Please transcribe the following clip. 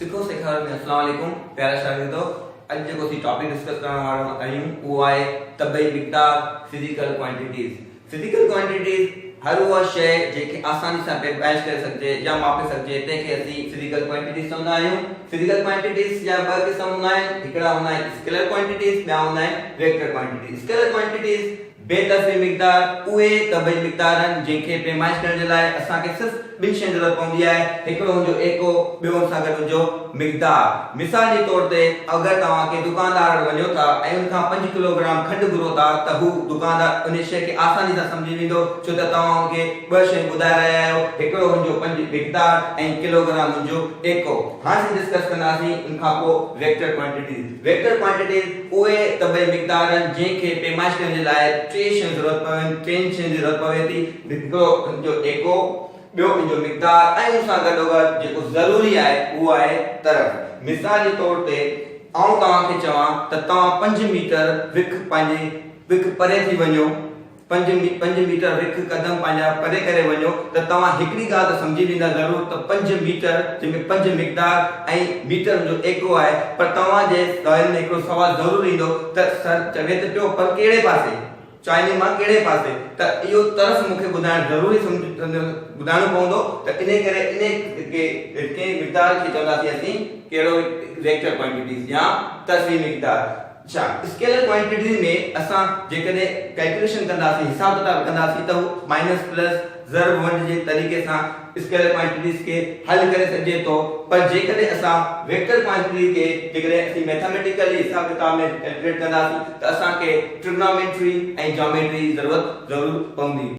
سکو سيکارو ۾ اسلام عليڪم پيارا شاگردو اڄ جيڪو اسين ٽاپڪ ڊسڪس ڪرڻ وارا آهيون اهو آهي طبعي مقدار فزيڪل ڪوانٽيٽيز فزيڪل ڪوانٽيٽيز هر اها شيء جنهن کي آساني سان پيمائش ڪري سگهجي يا ماپي سگهجي تنهن کي اسين فزيڪل ڪوانٽيٽيز چوندا آهيون فزيڪل ڪوانٽيٽيز جا ٻه قسم هوندا آهن هڪڙا هوندا آهن اسڪيلر ڪوانٽيٽيز ٻيا هوندا آهن ويڪٽر ڪوانٽيٽيز اسڪيلر ڪوانٽيٽيز بي طرفي مقدار اهي طبعي مقدار آهن جنهن کي پيمائش ڪرڻ جي لاء اسان کي صرف ٻن شين جي ضرورت پوندي آهي، هڪڙو ان جو ايڪو، ٻيو ان سان گڏ ان جو مقدار. مثال جي طور تي اگر توهان ڪنهن دڪاندار وٽ وڃو ٿا ۽ ان کان پنج ڪلو گرام کنڊ گهرو ٿا ته هو دڪاندار ان شيء کي آساني سان سمجهي ويندو ڇو ته توهان ان کي ٻه شيون ٻڌائي رهيا آهيو هڪڙو ان جو پنج مقدار ۽ ڪلو گرام ان جو ايڪو. هاڻ اسين ڊسڪس ڪنداسين ان کان پوء ويڪٽر ڪوانٽيٽيز. ويڪٽر ڪوانٽيٽيز اهي طبعي مقدار آهن جنهن کي پيمائش ڪرڻ جي لاء ٽي شيون ضرورت پون ٽن شين جي ضرورت پوي ٿي هڪڙو ان جو ايڪو ٻيو ان جو مقدار ۽ ان سان گڏوگڏ جيڪو ضروري آهي اهو آهي طرف مثال جي طور تي آئون توهان کي چوان ته توهان پنج ميٽر وک پنهنجي وک پري ٿي وڃو پنج پنج ميٽر وک قدم پنهنجا پري ڪري وڃو ته توهان هڪڙي ڳالهه ته سمجهي ويندا ضرور ته پنج ميٽر جنهن ۾ پنج مقدار ۽ ميٽر جو ايڪو آهي پر توهان جي ذهن ۾ هڪڙو سوال ضرور ايندو ته سر چوي ته پيو پر ڪهڙي پاسي چائني مان ڪهڙي پاسي ته اهو طرف مون کي ٻڌائڻ ضروري سمجهه ٻڌائڻو پوندو ته انهي ڪري انهي کي ڪنهن مقدار کي چونداسين اسين ڪهڙو ويڪٽر ڪوانٽيٽيز يا طرفي مقدار. ڇا اسڪيلر ڪوانٽيٽيز ۾ اسان جيڪڏهن ڪيلڪيوليشن ڪنداسين، حساب ڪتاب ڪنداسين ته هو مائنس، پلس، ضرب ونڊ جي طريقي سان اسڪيلر ڪوانٽيٽيز کي حل ڪري سگهجي ٿو پر جيڪڏهن اسان ويڪٽر ڪوانٽيٽي کي جيڪڏهن اسين ميٿاميٽيڪلي حساب ڪتاب ۾ ڪيلڪيوليٽ ڪنداسين ته اسان کي ٽرگناميٽري ۽ جاميٽري جي ضرورت ضرور پوندي.